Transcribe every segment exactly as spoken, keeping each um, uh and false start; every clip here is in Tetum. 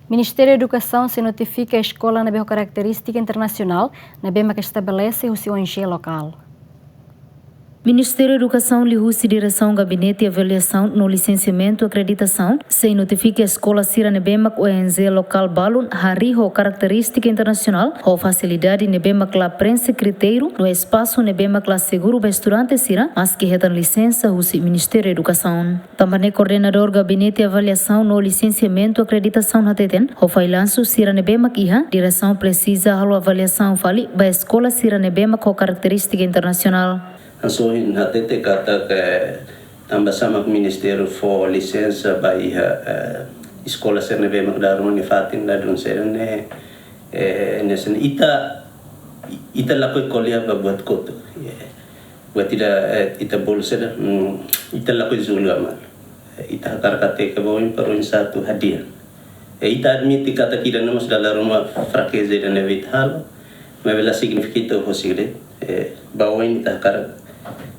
Ministériu Edukasaun sei notifika eskola ne'ebé ho karakterístika internasionál ne'ebé mak estabelese husi O N G lokál. Ministériu Edukasaun liuhusi Diresaun Gabinete Avaliasaun no Lisensiamentu Akreditasaun sei notifika eskola sira ne'ebé mak O N G lokál balun harii ho karakterístika internasionál ho fasilidade ne'ebé mak la prenxe kritériu no espasu ne'ebé mak la seguru ba estudante sira, maski hetan lisensa husi Ministériu Edukasaun. Tanba ne'e, koordenadór Gabinete Avaliasaun no Lisensiamentu Akreditasaun hateten, ho fallansu sira ne'ebé mak iha, diresaun presiza halo avaliasaun fali ba eskola sira ne'ebé mak ho karakterístika internasionál. Hanesan ohin hatete katak, tanba sá mak ministériu fó lisensa ba iha, eh, eskola sira ne'ebé mak dala ruma nia fatin ladún sira ne'e, eh, ne'e sira ita, ita lakohi ko'alia ba buat kotuk. Ya. Buat ida, eh, ita bolu sira, hmm, ita lakohi julga malu. Eh, ita hakarak hateke ba oin para oinsá atu hadi'a. Eh, ita admite katak ida-ne'e mós dala ruma frakeza ida ne'ebé ita halo, maibé la signifika ita husik de'it. Eh, ba oin ita hakarak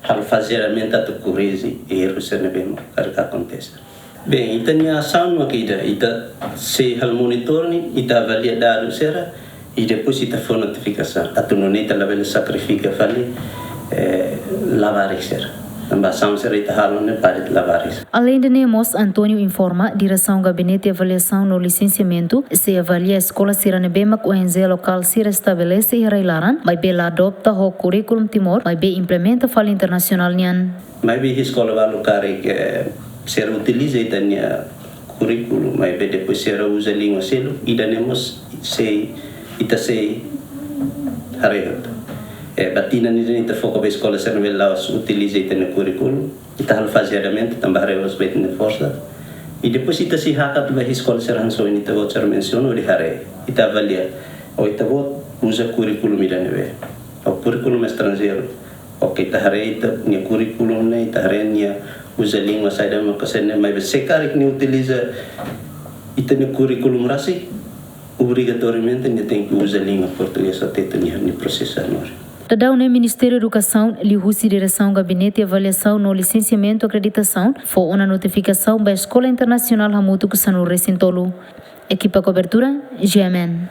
halo fazeadamente atu korrije erru sira ne'ebé mak hakarak akontese. Bem, ita-nia asaun mak ida, ita sei halo monitoring, ita avalia dadus sira, i depois ita fó notifikasaun. Atu nune'e ita labele sakrifika fali, eh, labarik sira. Tanba asaun sira ita halo ne'e para labarik. Aleinde ne'e mós, António informa, Diresaun Gabinete Avaliasaun no Lisensiamentu sei avalia eskola sira ne'ebé mak O N G lokál sira estabelese iha rai-laran, maibé la adopta ho kurríkulu Timor, maibé implementa fali internasionál nian. Maibé eskola balu karik, eh, sira utiliza ita-nia kurríkulu, maibé depois sira uza língua seluk, ida-ne'e mós sei, ita sei haree hotu. Eh, ba tinan ida-ne'e ita foka ba eskola sira ne'ebé la'ós utiliza ita-nia kurríkulu, ita halo fazeadamente, tanba haree mós ba ita-nia forsa. I depois ita sei hakat ba eskola sira hanesan ohin ita-boot sira mensiona hodi haree. Ita avalia, ó ita-boot uza kurríkulu ida ne'ebé. Ó kurríkulu estranjeiru. Oke, ita haree ita-nia kurríkulu ne'e, ita haree nia uza língua saida maka sira-ne'e, maibé se karik nia utiliza ita-nia kurríkulu rasik, obrigatoriamente nia tenke uza língua portugés até ita-nia, nia prosesu agora. Daudaun ne'e Ministériu Edukasaun liuhusi Diresaun Gabinete Avaliasaun no Lisensiamentu Akreditasaun fó ona notifikasaun ba eskola internasionál hamutuk sanulu-resin-tolu. Ekipa kobertura, G M N.